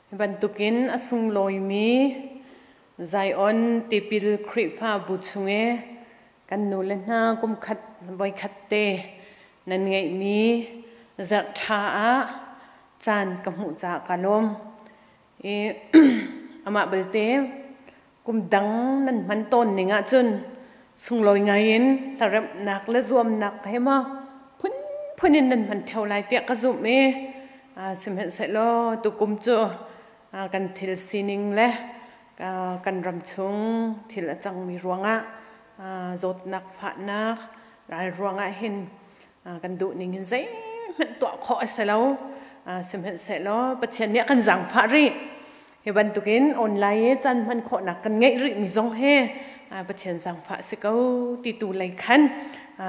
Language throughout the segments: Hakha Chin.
Hi bantukin a sunglawimi Zion Tipil Khrihfabu chung i kan nule hna kumkhat voikhat te nan ngeihmi zarh ṭha ah caan ka hmuh caah ka lawm. I amah belte kum dang nan hman tawn ning ahcun sunglawi ngai in hlaremhnak le zuamnak he maw phunphun in nan hman ṭheo lai tiah ka zumh i sihmanhsehlaw tukum cu kan thil sining le kan ram chung thil a cangmi ruangah zawtnak fahnak ral ruangah hin kan duh ning in zeihmanh tuah khawh a si lo. Sihmanhsehlaw Pathian nih a kan zaangfah rih. Hi bantukin online i caan hman khawhnak kan ngeih rihmi zong hi Pathian zaangfah si ko ti tu lei khan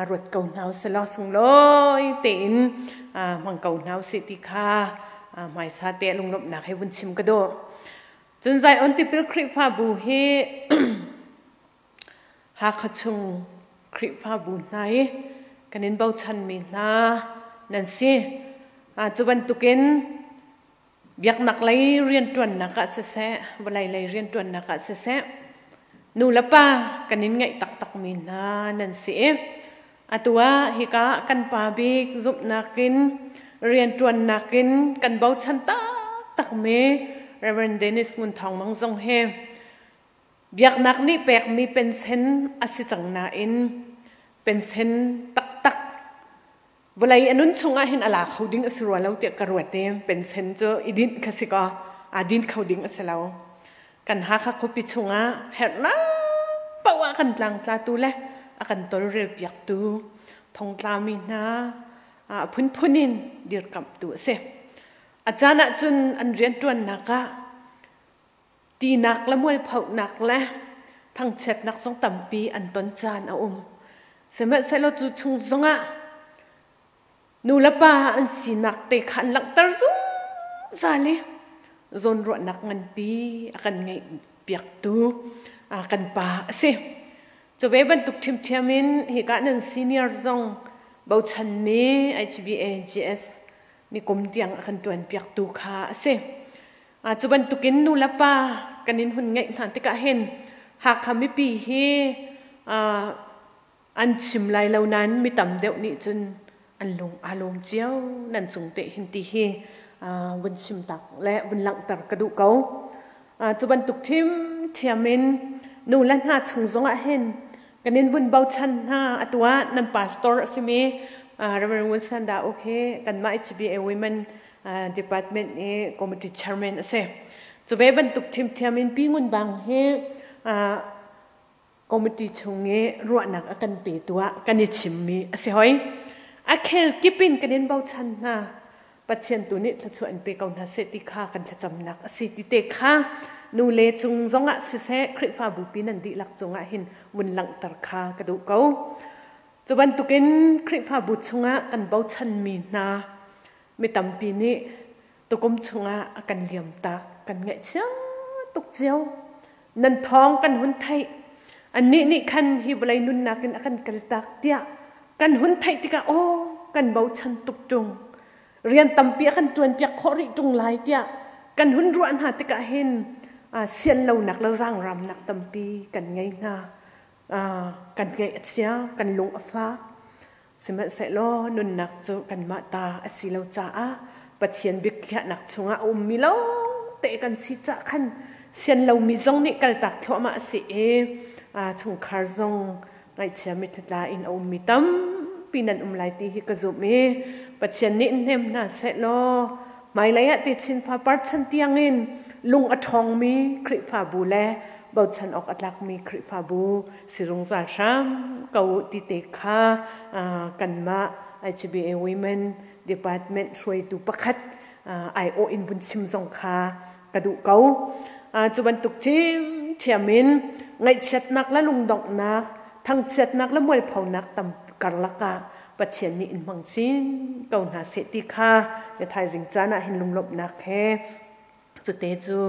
ruat ko hna usih law sunglawi tein hmang ko hna usih ti kha hmaisa te lunglawmhnak he vun chim ka duh. Cun Zion Tipil Khrihfabu hi Hakha chung Khrihfabu hna i kan in bochanmi hna nan si. Cu bantukin biaknak lei rianṭuannak ah siseh, vawlei lei rianṭuannak ah siseh, nu le pa kan in ngeih taktakmi hna nan si i atu ah hika kan pa bik zumhnak in rianṭuannak in kan bochan taktakmi Reverend Dennis Ngun Thawng Mang zong hi Biaknak nih pekmi pensen a si cang nain pensen taktak vawlei a nun chungah hin a la kho ding a si rua lo tiah ka ruat i pensen cu i dinh kha si kaw aa din kho ding a si lo. Kan Hakha khuapi chungah herhnak paoh ah kan tlangtlatu le a kan tawlrel piaktu thongtlami hna a phunphun in dirkamhtu a si. A caan ahcun an rianṭuannak ah Tinak le mualphonak le thangchiatnak zong tampi an ton caan a um. Sihmanhsehlaw cu chung zongah nu le pa an sinak te kha an langhter zungzal i zawnruahnak nganpi a kan ngeih piaktu kan pa a si. Cu ve bantuk ṭhiamṭhiam in hika nan senior zong bochanmi HBA GS nikum tiang a kan ṭuan piaktu kha a si. Cu bantukin nu le pa kan in hun ngeih hna tikah hin Hakha mipi hi an chim lai lo nain mi tam deuh nih cun an lung aa lawm cio nan cung te hin ti hi vun chim tak le vun langhter ka duh ko. Cu bantuk ṭhiamṭhiam in nu le hna chung zongah hin kan in vun bochan hna. Atu ah nan pastor a simi Reverend Wilson Da Uk hi kanmah HBA Women department i committee chairman a si. Cu ve bantuk ṭhiamṭhiam in Pi Ngun Bang hi committee chung i ruahnak a kan petu ah kan i chimmi a si hoi. A khel kip in kan in bochan hna. Pathian tu nih thluachuah in pe ko hna seh ti kha kan thlacamnak a si ti te kha nu le cung zongah siseh Khrihfabu pi nan dihlak cungah hin vun langhter kha ka duh ko. Cu bantukin Khrihfabu chungah kan bochanmi hna mi tampi nih tukum chungah a kan liamtak kan ngaihchia tuk cio. Nan thawng kan hun theih, annih nih khan hi vawlei nunnak in a kan kaltak tiah kan hun theih tikah, aw, kan bochan tuk ṭung, rian tampi a kan ṭuanpiak khawh rih ṭung lai tiah kan hun ruah hna tikah hin sian lonak le zaangramnak tampi kan ngei hna. Kan ngaih a chia, kan lung a fak. Sihmanhsehlaw nunnak cu kanmah ta a si lo caah Pathian biakhiahnak chungah a ummi lawngte kan si caah khan sian lomi zong nih kaltak thluahmah a si i chungkhar zong ngaihchia mitthla in a ummi tampi nan um lai ti hi ka zumh i Pathian nih hnem hna sehlaw hmailei ah techin fapar chan tiangin lung a ṭhawngmi Khrihfabu le bochan awk a tlakmi Khrihfabu si zungzal hram ko u ti te kha kanmah HBA Women Department hruaitu pakhat aiawh in vun chim zong kha ka duh ko. Cu bantuk ṭhiamṭhiam in ngaihchiatnak le lungdonghnak, thangchiatnak le mualphonak tam karlak ah Pathian nih in hmang chin ko hna seh ti kha na thaizing caan ah hin lunglawmhnak he cute cu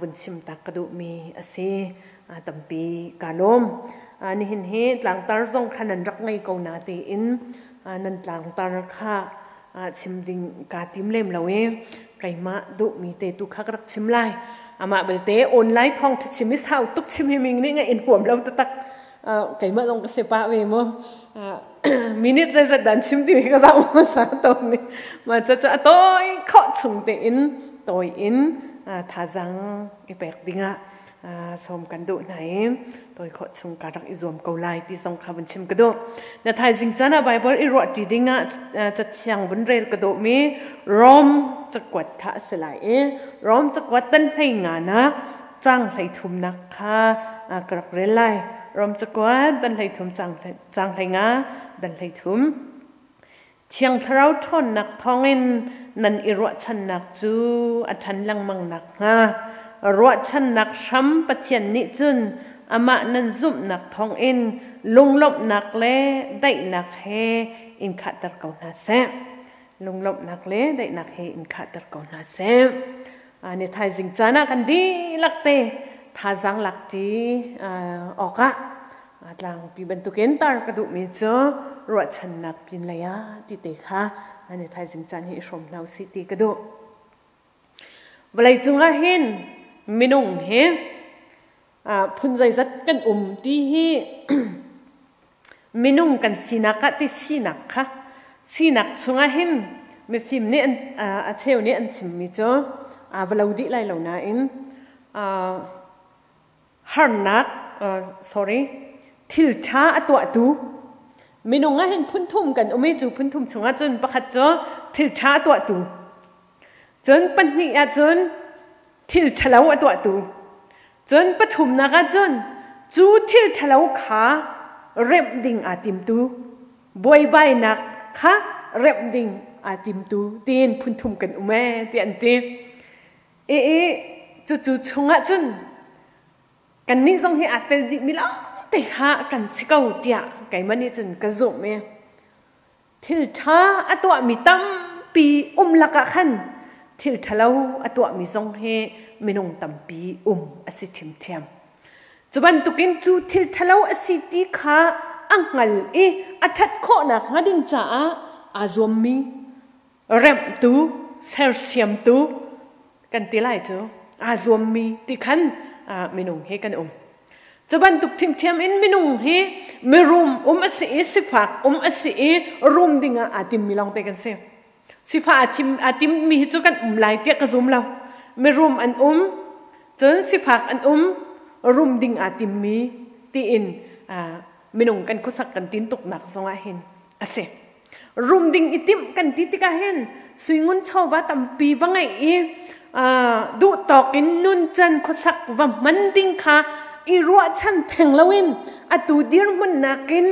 vun chim tak ka duhmi a si. Tampi kaa lawm. Nihin hi tlangtar zong kha nan rak ngei ko na tiin nan tlangtar kha chim ding kaa tim lem lo i Keimah duhmi te tu kha ka rak chim lai. Amah belte online thawng ṭha chim i sau tuk chim hi ming nih ngaih in huam lo taktak. Keimah zong ka si pah ve mu. Minute zeizat dan chim timi ka zoh hmasa tawn ni. Mah cu a tawi khawh chung tein tawi in thazaang i pek dingah sawm kan duh hna i tawi khawh chung ka rak i zuam ko lai ti zong kha vun chim ka duh. Na thaizing caan ah Bible i ruah ṭi dingah cathiang vun rel ka duhmi Rom cakuat kha a si lai i Rom cakuat tan hlei nga nak cang hlei thumnak kha ka rak rel lai. Rom cakuat dan hlei thum cang hlei nga dan hlei thum. Thiang Thlarau ṭhawnnak thawngin nan i ruahchannak cu a ṭhan lengmang nakhnga ruahchannak hram Pathian nih cun amah nan zumhnak thawngin lunglawmhnak le daihnak he in khahter ko hna seh. Lunglawmhnak le daihnak he in khahter ko hna seh. Ni thaizing caan ah kan dihlak te thazaang lakṭi awkah tlangpi bantukin tar ka duhmi cu ruahchannak pinlei ah ti te kha ni thaizing caan hi i hrawm hna usih ti ka duh. Vawlei cungah hin minung hi phun zeizat kan um ti hi minung kan sinak ah ti sinak kha sinak chungah hin mifim nih an a cheu nih an chimmi cu va lo dih lai lo nain harnak sorry thil ṭha a tuahtu minung ah hin phunthum kan um i cu phunthum chungah cun pakhat cu thil ṭha a tuahtu cun pahnih ah cun thil ṭhalo a tuahtu cun pathumnak ah cun cu thil ṭhalo kha remh ding aa timtu buaibainak kha remh ding aa timtu tiin phunthum kan um ee ti an ti. I cucu chungah cun kannih zong hi aa tel dihmi lawngte kha kan si ko tiah keimah nih cun ka zumh i thil ṭha a tuahmi tampi um lakah khan thil ṭhalo a tuahmi zong hi minung tampi um a si ṭhiamṭhiam. Cu bantukin cu thil ṭhalo a si ti kha a hngal i a ṭhat khawhnak hnga ding caah aa zuammi remhtu, sersiamtu kan ti lai cu aa zuammi ti khan minung hi kan um. Cu bantuk ṭhiamṭhiam in minung hi mirum um a si i sifak um a si i rum ding ah aa timmi lawngte kan si. Sifah aa timmi hi cu kan um lai tiah ka zum lo. Mirum an um, cun sifak an um, rum ding aa timmi tiin minung kan khuasak kan tin tuknak zongah hin a si. Rum ding i timh kan ti tikah hin suingun chawva tampi va ngeih i duh tawk in nuncan khuasak va hman ding kha i ruahchan theng loin atu dirhmun nakin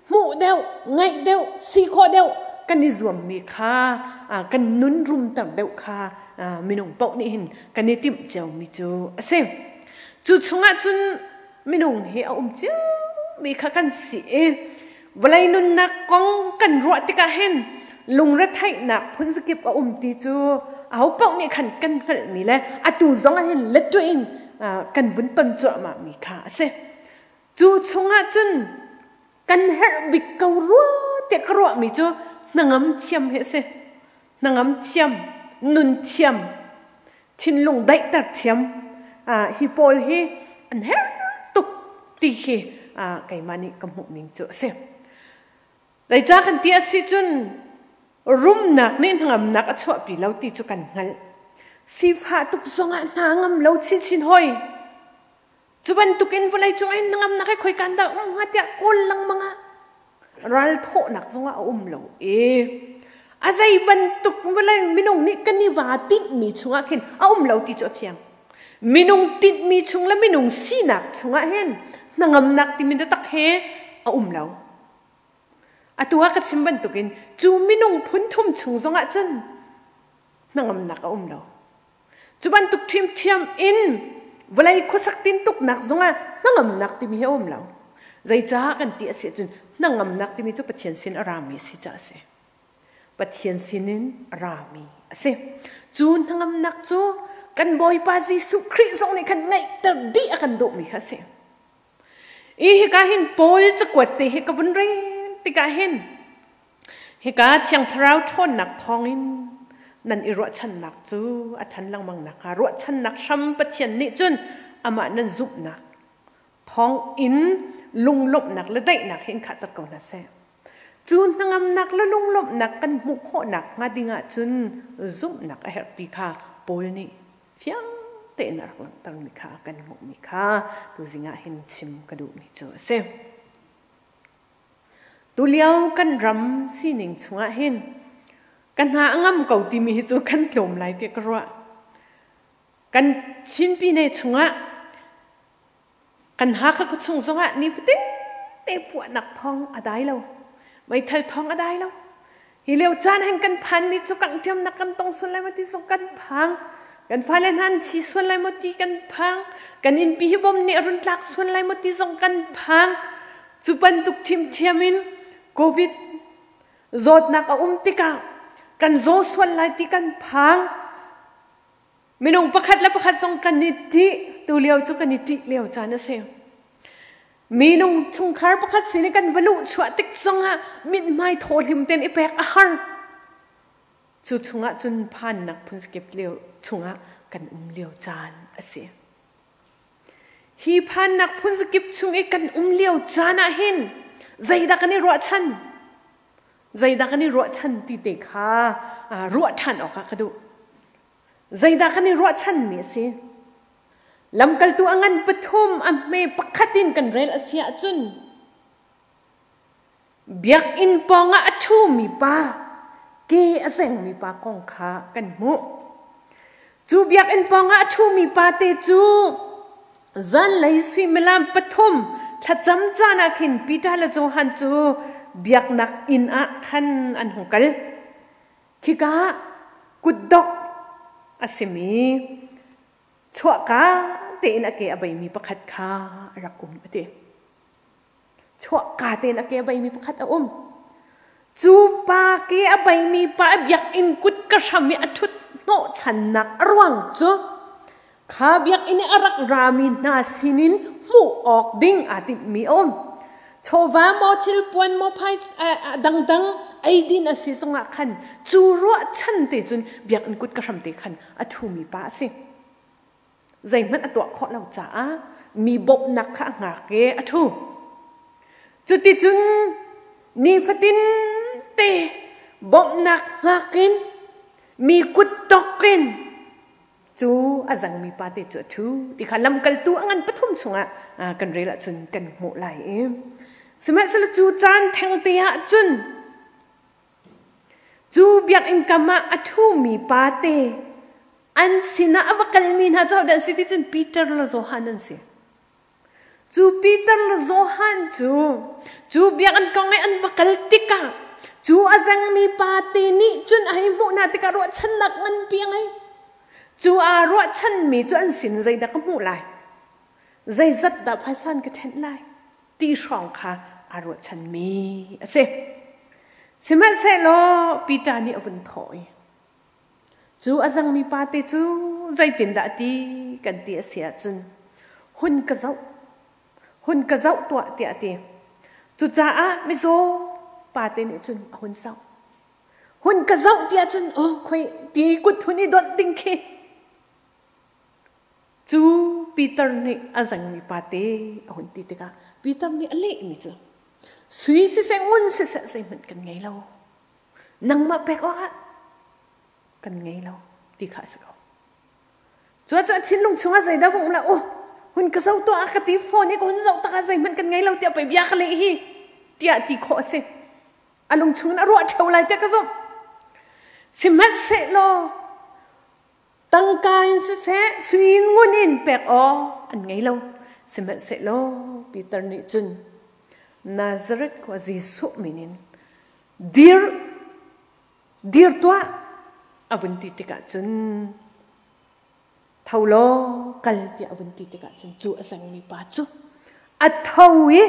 hmuh deuh, ngaih deuh, si khawh deuh kan i zuammi kha kan nun rumter deuh kha minung paoh nih hin kan i timh ciomi cu a si. Cu chungah cun minung hi a um ciomi kha kan si i vawlei nunnak kong kan ruah tikah hin lungretheihnak phunzakip a um ti cu aho paoh nih khan kan hngalhmi le atu zong ah hin lettuah in kan vun ton cuahmah mi kha a si. Cu chungah cun kan herh bik ko rua tiah ka ruahmi cu hnangam thiam hi a si. Hnangam thiam, nun thiam, thinlung daihter thiam hi pawl hi an herh tuk ti khi keimah nih ka hmuh ning cu a si. Zeicah kan ti a si cun rumnak nih hnangamnak a chuahpi lo ti cu kan hngalh. Sifah tuk zongah hna ngam lo chinchin hoi. Cu bantukin vawleicung in hnangamnak hi khoi kan dah um hnga tiah kawl lengmang ah ral thawhnak zongah a um lo i a zei bantuk vawlei minung nih kan i va tinhmi chungah khin a um lo ti cu a fiang. Minung tinhmi chung le minung sinak chungah hin hnangamnak timi taktak he a um lo. Atu ah ka chim bantukin cu minung phun thum chung zongah cun hnangamnak a um lo. Cu bantuk ṭhiamṭhiam in vawlei khuasak tintuknak zongah hnangamnak timi hi a um lo. Zeicah kan ti a si ahcun hnangamnak timi cu Pathian sin a rami a si caah a si. Pathian sinin a rami a si. Cu hnangamnak cu kan Bawipa Jesuh Khrih zong nih khan ngeihter dih a kan duhmi kha a si. I hika hin Paul cakuat te hi ka vun rel tikah hin hika Thiang Thlarau ṭhawnnak thawngin Nan i ruahchannak cu a ṭhan lengmang nakhnga ruahchannak hram Pathian nih cun amah nan zumhnak thawng in lunglawmhnak le daihnak he in khahter ko hna seh. Cu hnangamnak le lunglawmhnak kan hmuh khawhnak hnga ding ahcun zumhnak a herh ti kha Paul nih fiang tein a rak langhtermi kha kan hmuhmi kha tuzing ah hin chim ka duhmi cu a si. Tulio kan ram sining chungah hin ka hna a ngam ko timi hi cu kan tlawm lai tiah ka ruah. Kan Chin Pyine chungah kan Hakha khuachung zongah nifatin te puahnak thawng a dai lo. Meithal thawng a dai lo. Hi lio caan hin kan phanmi cu kangṭiamnak kan tong sual lai maw ti zong kan phang. Kan fale hna an thi sual lai maw ti kan phang. Kan innpi hi bom nih a run tlak sual lai maw ti zong kan phang. Cu bantuk ṭhiamṭhiam in COVID zawtnak a um tikah kan zaw sual lai ti kan phang. Minung pakhat le pakhat zong kan i ṭih. Tulio cu kan i ṭih lio caan a si. Minung chungkhar pakhat sin i kan va luhchuah tik zongah mithmai thawhlim tein i pek a har. Cu chungah cun phannak phunzakip lio chungah kan um lio caan a si. Hi phannak phunzakip chung i kan um lio caan ah hin zeidah kan i ruahchan? Zeidah kan i ruahchan ti te kha ruah ṭhan awkah ka duh. Zeidah kan i ruahchanmi a si? Lamkaltu a ngan pathum a hme pakhat in kan rel a si ahcun biakinn pawngah a ṭhumi pa ke a zengmi pa kong kha kan hmuh. Cu biakinn pawngah a ṭhumi pa te cu zanlei suimilam pathum thlacam caan ah khin Peter le Johan cu biaknak inn ah khan an hung kal. Khika ah kutdok a simi chuahka tein a ke a beimi pakhat kha a rak um a ti. Chuahka tein a ke a beimi pakhat a um. Cu pa ke a beimi pa biakinn kut ka hram i a ṭhut hnawhchannak a ruang cu kha biakinn i a rak rami hna sinin hmuh awk ding aa tinhmi a um. Chawva maw thilpuan maw phai dangdang eidin a si zongah khan cu ruahchan te cun biakinn kut ka hram te khan a ṭhumi pa a si. Zeihmanh a tuah khawh lo caah mi bawmhnak kha a hngak i a ṭhu. Cuticun nifatin te bawmhnak hngak in mi kut tawk in cu a zangmi pa te cu a ṭhu ti kha lamkaltu a ngan pathum chungah kan rel ahcun kan hmuh lai i sihmanhsehlaw cu caan thengte ah cun cu biakinn kam ah a ṭhumi pa te an sinah a va kalmi hna cu hodah an si ti cun Peter le Johan an si. Cu Peter le Johan cu cu biakinn kong i an va kal tikah cu a zengmi pa te nih cun a hei hmuh hna tikah ruahchannak nganpi a ngei. Cu aa ruahchanmi cu an sin zeidah ka hmuh lai? Zeizat dah phaisa an ka ṭhenh lai? Ti hrawng kha aa ruahchanmi a si. Sihmanhsehlaw Peter nih a vun thawh i, Cu a zangmi pa te cu zeitindah a ti kan ti a si ahcun hun ka zoh, hun ka zoh tuah tiah a ti. Cucaah mizaw pa te nih cun a hun zoh. Hun ka zoh tiah cun oh khoi ti kut hun i donh ding khi. Cu Peter nih a zangmi pa te a hun ti tikah Peter nih a lehmi cu sui siseh ngun siseh zeihmanh kan ngei lo. Nangmah pek awkah kan ngei lo ti kha a si ko. Cu cu a thinlung chungah zeidah vung um la oh hun ka zoh tuah ka ti phone i ka hun zoh tak ah zeihmanh kan ngei lo tiah pei bia ka leh hi tiah ti khawh a si. A lung chungin a ruah ṭheo lai tiah ka zumh. Sihmanhsehlaw tangka in siseh sui in ngun in pek aw an ngei lo. Sihmanhsehlaw Peter nih cun Nazareth khua Jesuh min in dir dir tuah a vun ti tikah cun tho law kal tiah a vun ti tikah cun cu a zengmi pa cu a tho i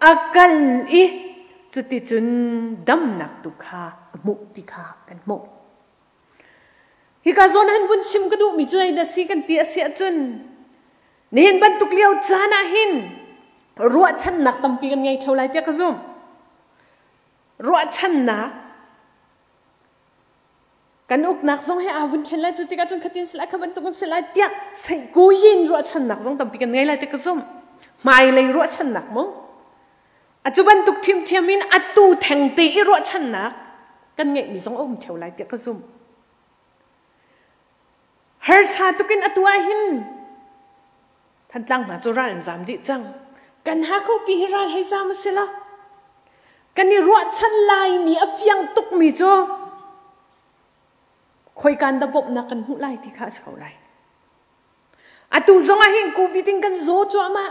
a kal i cuticun damnak tu kha a hmuh ti kha kan hmuh. Hika zawn han vun chim ka duhmi cu na si kan ti a si ahcun nihin bantuk lio caan ah hin ruahchannak tampi kan ngei ṭheo lai tiah ka zumh. Ruahchannak. Kan uknak zong he aa vun thlen lai cu tikah cun khatin si lai kha bantuk si lai tiah seihkuyin ruahchannak zong tampi kan ngei lai ti ka zumh. Hmailei ruahchannak mu. Atu bantuk ṭhiamṭhiam in atu thengte i ruahchannak kan ngeihmi zong a um ṭheo lai tiah ka zumh. Harsa tukin atu ah hin Thantlang hna cu ral an zam dih cang. Kan Hakhopi hi ral hei zam usih law kan i ruahchan laimi a fiang tukmi cu khoikan dah bawmhnak kan hmuh lai ti kha a si ko lai. Atu zong ah hin COVID in kan zaw cuahmah.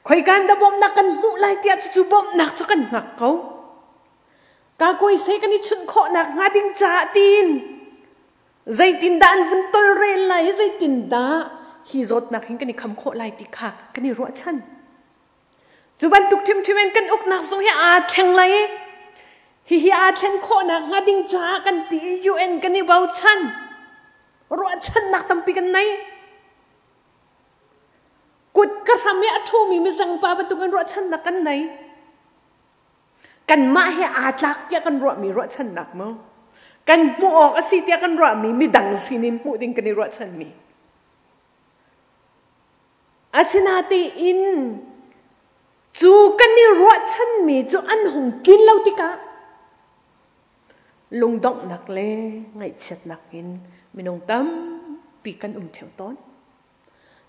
Khoikan dah bawmhnak kan hmuh lai tiah cucu bawmhnak cu kan hngak ko. Kakuaise kan i chunh khawhnak hnga ding caah tiin zeitindah an vun tolrel lai i zeitindah hi zawtnak hin kan i kham khawh lai ti kha kan i ruahchan. Cu bantuk ṭhimṭhim in kan uknak zong hi aa thleng lai i hihi aa thlen khawhnak hnga ding caah kan ti i UN kan i bochan. Ruahchannak tampi kan nei. Kut ka hram i a ṭhumi mizengpa bantukin ruahchannak kan nei. Kanmah he aa tlak tiah kan ruahmi ruahchannak mu. Kan hmuh awk a si tiah kan ruahmi midang sinin hmuh ding kan i ruahchanmi. Asinain cu kan i ruahchanmi cu an hung tlin lo tikah lungdonghnak le ngaihchiatnak in minung tampi kan um ṭheo tawn.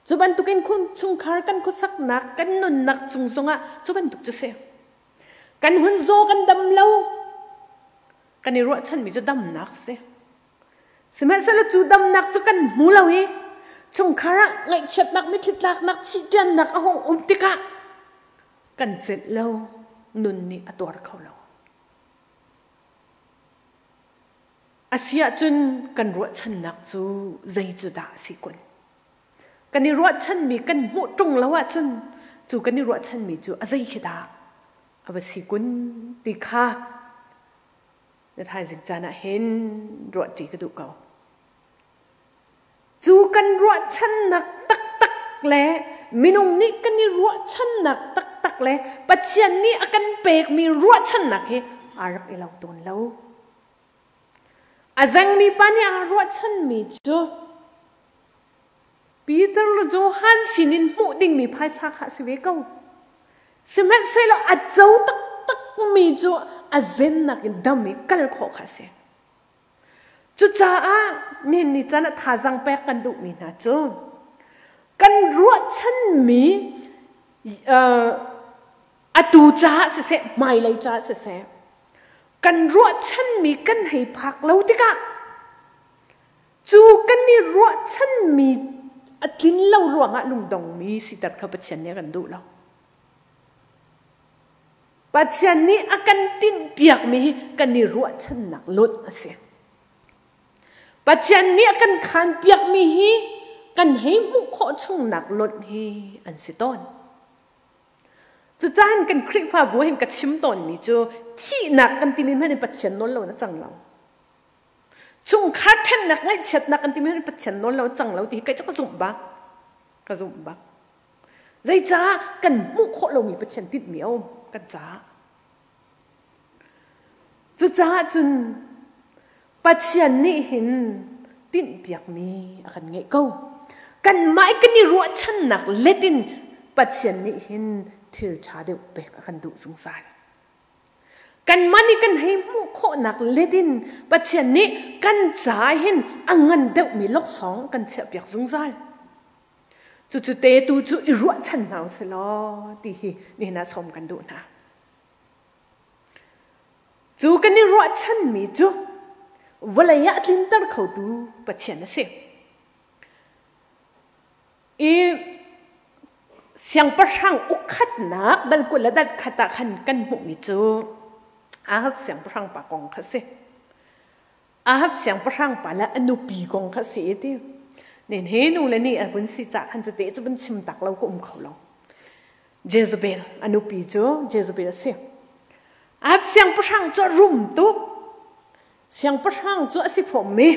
Cu bantukin chungkhar kan khuasaknak, kan nunnak cung zongah cu bantuk cu si. Kan hun zaw kan dam lo, kan i ruahchanmi cu damnak si. Sihmanhsehlaw cu damnak cu kan hmu lo i chungkhar ah ngaihchiatnak, mitthli tlaknak, thihṭiannak a hung um tikah kan celh lo, nun nih a tuar kho lo. A si ahcun kan ruahchannak cu zei cu dah a si kun? Kan i ruahchanmi kan hmuh ṭung lo ahcun cu kan i ruahchanmi cu a zei khi dah a va si kun ti kha na thaizing caan ah hin ruahṭi ka duh ko. Cu kan ruahchannak taktak le minung nih kan i ruahchannak taktak le Pathian nih a kan pekmi ruahchannak hi aa rak i lo tawn lo. A zengmi pa nih aa ruahchanmi cu Peter le Johan sinin hmuh dingmi phaisa kha a si ve ko. Sihmanhsehlaw a co taktakmi cu a zennak in dam i kal khawh kha a si. Cucaah nihin ni caan ah thazaang pek kan duhmi hna cu kan ruahchanmi atu caah siseh hmailei caah siseh kan ruahchanmi kan hei phak lo tikah cu kan i ruahchanmi a tlin lo ruangah lungdongmi siter kha Pathian nih a kan duh lo. Pathian nih a kan tinhpiakmi hi kan i ruahchannak lonh a si. Pathian nih a kan khaanpiakmi hi kan hei hmuh khawh chungnak lonh hi an si tawn. Cucaah kan Khrihfabu hin ka chim tawnmi cu thihnak kan timi hmanh in Pathian nawl lo in a cang lo. Chungkhar ṭhennak ngaihchiatnak kan timi hmanh in Pathian nawl lo a cang lo ti hi kei cu ka zumh bak. Ka zumh bak. Zeicah kan hmuh khawh lomi Pathian tinhmi a um kan caah. Cucaah cun Pathian nih hin tinhpiakmi a kan ngeih ko. Kanmah i kan i ruahchannak let in Pathian nih hin thil ṭha deuh pek a kan duh zungzal. Kanmah nih kan hei hmuh khawhnak let in Pathian nih kan caah hin a ngan deuhmi laksawng kan chiahpiak zungzal. Cucu te tu cu i ruahchan hna usih law ti hi nihin ah sawm kan duh hna. Cu kan i ruahchanmi cu vawlei ah a tlinter khotu Pathian a si. I siangpahrang ukhatnak dal 20 le dal khat ah khan kan hmuhmi cu Ahab siangpahrang pa kong kha a si. Ahab siangpahrang pa le a nupi kong kha si ti. Nen he nu le nih a vun si cah khan cu te cu vun chim tak lo ka um kho lo. Jezebel a nupi cu Jezebel a si. Ahab siangpahrang cu a rum tuk. Siangpahrang cu a si fom mi.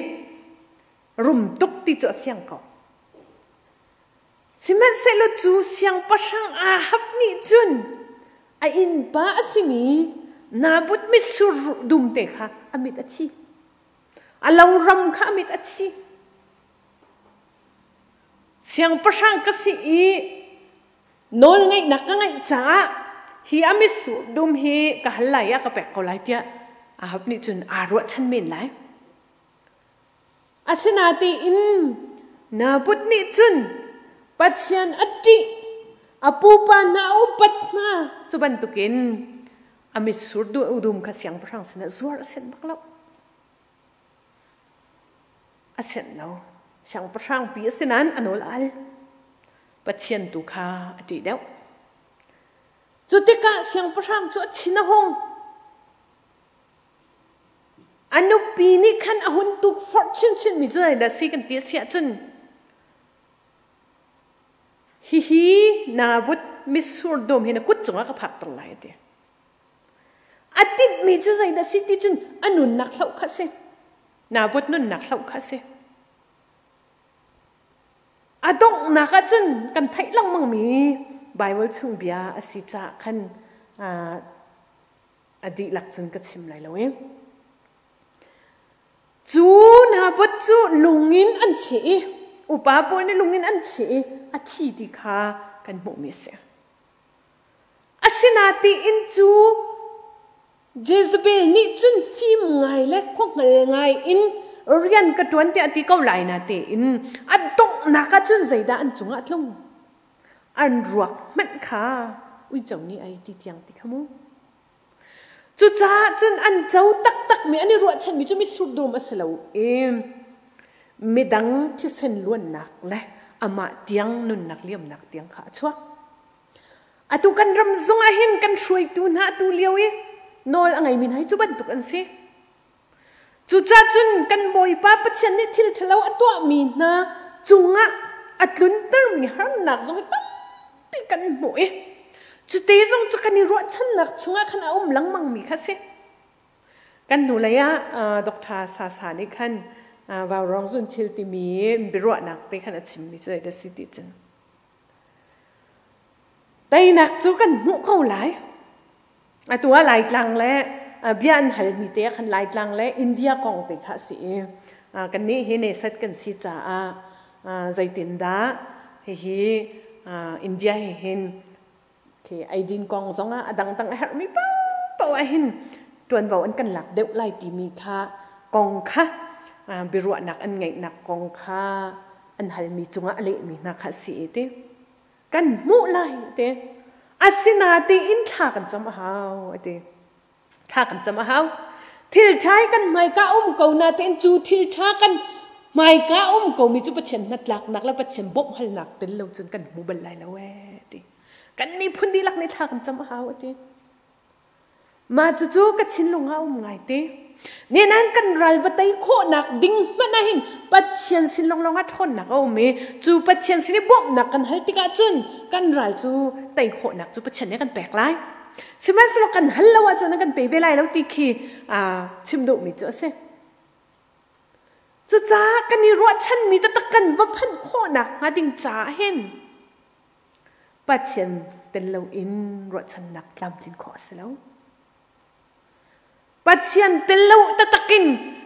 Rum tuk ti cu a fiang ko. Sihmanhsehlaw cu siangpahrang Ahab nih cun a innpa a simi Naboth mitsur dum te kha a mit a thi. A lo ram kha a mit a thi. Siangpahrang ka si i nawlngeihnak ka ngeih caah hi a mitsur dum hi ka hal lai i a ka pek ko lai tiah Ahab nih cun aa ruahchan men lai. Asinain Naboth nih cun Pathian a ṭih, a pupa hna a upat hna. Cu bantukin a mitsur dum kha siangpahrang sinah zuar a sianh bak lo. A sianh lo. Siangpahrang pi a si nain a nawl a al. Pathian tu kha a ṭih deuh. Cu tikah siangpahrang cu a thin a hung. A nupi nih khan a hun tukforh chinchinmi cu zeidah si kan ti a si ahcun hihi Naboth mitsur dum hi na kut cungah ka phakter lai a ti. A timhmi cu zeidah si ti cun a nunnak hloh kha a si. Naboth nunnak hloh kha a si. A donghnak ah cun kan theih lengmangmi Baibal chung bia a si caah khan a dihlak cun ka chim lai lo i. Cu Naboth cu lungin an cheh i upa pawl nih lungin an cheh i a thi ti kha kan hmuhmi a si. Asinain cu Jezebel nih cun fim ngai le khuahngal ngai in rian ka ṭuan tiah a ti ko lai natein a donghnak ah cun zeidah an cungah a tlung? An ruak hmanh kha uico nih a ei ti tiang ti kha mu. Cucaah cun an co taktakmi an i ruahchanmi cu mitsur dum a si lo i midang thisen luannak le amah tiang nunnak liamnak tiang kha a chuak. Atu kan ram zong ah hin kan hruaitu hna atu lio i nawl a ngeimi hna hi cu bantuk an si. Cucaah cun kan Bawipa Pathian nih thil ṭhalo a tuahmi hna cungah a tluntermi harnak zong hi tampi kan hmuh i cute zong cu kan i ruahchannak chungah khan a um lengmangmi kha a si. Kan hnulei ah Dr. Sasa nih khan vaurawng zun thil timi biaruahnak te khan a chimmi cu zeidah si ti cun teinak cu kan hmuh ko lai. Atu ah Laitlang le bia an halmi te ah khan Laitlang le India kong te kha a si i kannih hi nesat kan si caah zeitindah hihi India he hin khi eidin kong zongah a dangdang a herhmi paohpaoh ah hin ṭuanvo an kan lak deuh lai timi kha kong kha biaruahnak an ngeihnak kong kha an halmi cungah a lehmi hna kha a si i ti. Kan hmuh lai ti. Asinain thla kan cam a hau a ti. Thla kan cam a hau. Thil ṭha hi kan hmaika um ko natein cu thil ṭha kan hmaika um komi cu Pathian hnatlaknak le Pathian bawmhhalnak tel lo cun kan hmu bal lai lo ee ti. Kan miphun dihlak nih thla kan cam a hau a ti. Mah cucu ka thinlung ah a um ngaite. Ninan kan ral va tei khawhnak ding hmanh ah hin Pathian sin lawnglawng ah ṭhawnnak a um i cu Pathian sin i bawmhnak kan hal tikah cun kan ral cu tei khawhnak cu Pathian nih a kan pek lai. Sihmanhsehlaw kan hal lo ahcun a kan pe ve lai lo ti khi chim duhmi cu a si. Cucaah kan i ruahchanmi taktak kan va phanh khawhnak hnga ding caah hin Pathian tel loin ruahchannak tlamtlin khawh a si lo. Pathian tel lo taktak in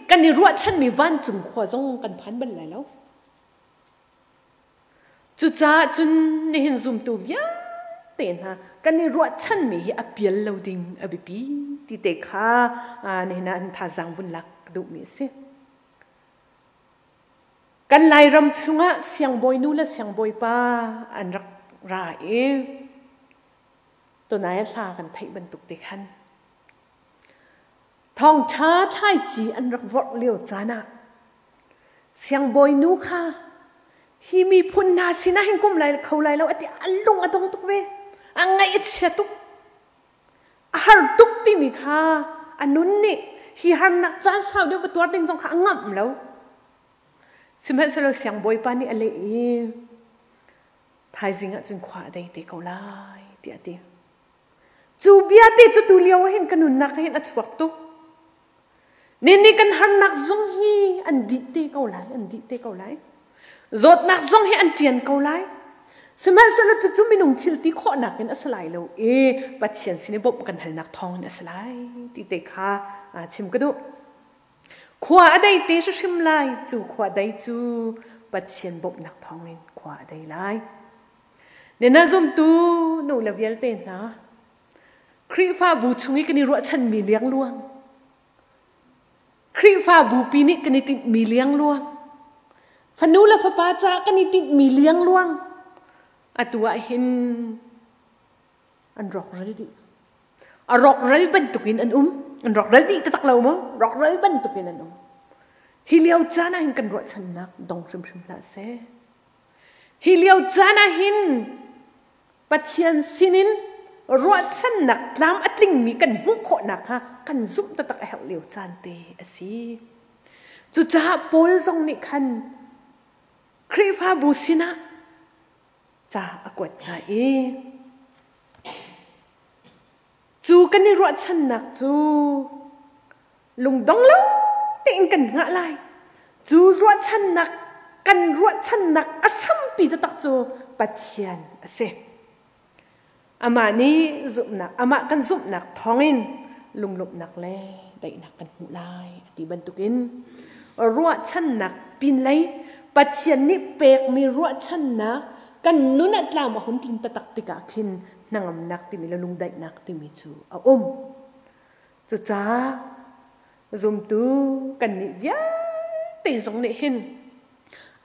kan i ruahchanmi vancung khua zong kan phan bal lai lo. Cucaah cun nihin zumtu vialte hna kan i ruahchanmi hi a pial lo ding a biapi ti te kha nihin ah an thazaang vun lak duhmi a si. Kan Lairam chungah siangbawinu le siangbawipa an rak ra i tunai hla kan theih bantuk te khan thawngṭha thlaici an rak vorh lio caan ah siangbawinu kha hi miphun hna sinah hin kum lai kho lai lo a ti a lung a dong tuk ve a ngaih a chia tuk A har tuk timi kha a nun nih hi harnak caan sau deuh va tuar ding zong kha a ngamh lo. Sihmanhsehlaw siangbawipa nih a leh i thaizing ah cun khua a dei te ko lai tiah a ti. Cu bia te cu tu lio ah hin ka nunnak ah hin a chuak tuk. Ninih kan harnak zong hi an dih te ko lai, an dih te ko lai. Zawtnak zong hi an ṭian ko lai. Sihmanhsehlaw cucu minung thil ti khawhnak in a si lai lo i Pathian sin i bawmh kan halnak thawng in a si lai ti te kha chim ka duh. Khua a dei te hrim lai. Cu khua dei cu Pathian bawmhnak thawngin khua a dei lai. Nena zumtu nu le vialte hna, Khrihfabu chung i kan i ruahchanmi liangluang, Khrihfabu pi nih kan i tinhmi liangluang, fanu le fapa caah kan i tinhmi liangluang, atu ah hin an rawkral dih. A rawkral bantukin an um. An rawkral dih taktak lo maw? Rawkral bantukin an um. Hi lio caan ah hin kan ruahchannak dong hrimhrim hlah seh. Hi lio caan ah hin Pathian sinin ruahchannak tlam a tlingmi kan hmuh khawhnak kha kan zumh taktak a herh lio caan te a si. Cucaah Paul zong nih khan Khrihfabu sinah ca a kuat hna i cu kan i ruahchannak cu lungdong lo tein kan hngah lai. Cu ruahchannak kan ruahchannak a hrampi taktak cu Pathian a si. Amah nih zumhnak, amah kan zumhnak thawngin lunglawmhnak le daihnak kan hmuh lai a ti bantukin ruahchannak pinlei Pathian nih pekmi ruahchannak kan nun ah tlam a hun tlin taktak tikah khin hnangamnak timi le lungdaihnak timi cu a um. Cucaah zumtu kannih vialte zong nih hin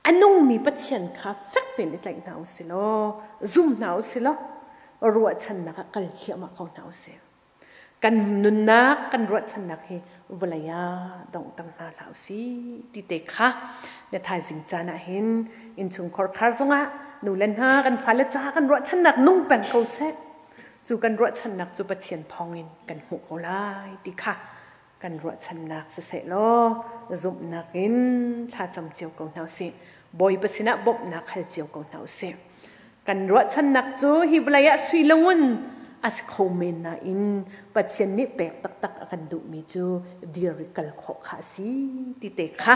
a nungmi Pathian kha fek tein i tlaih hna u si law zum hna u si law ruahchannak ah kal thliahmah ko hna u sih. Kan nunnak, kan ruahchannak hi vawlei ah donghter hna hlah u sih ti te kha na thaizing caan ah hin innchungkhar khar zongah nu le hna kan fale ca kan ruahchannak nung peng ko seh. Cu kan ruahchannak cu Pathian thawngin kan hmuh ko lai ti kha kan ruahchannak siseh law zumhnak in thlacam cio ko hna usih. Bawipa sinah bawmhnak hal cio ko hna usih. Kan ruahchannak cu hi vawlei ah sui le ngun a si kho men nain Pathian nih pek taktak a kan duhmi cu dir i kal khawh kha a si ti te kha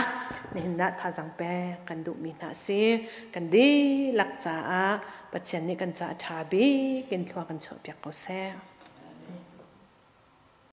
nihin ah thazaang pek kan duhmi hna a si. Kan dihlak caah Pathian nih kan caah ṭha bik in thlua kan chuahpiak ko seh.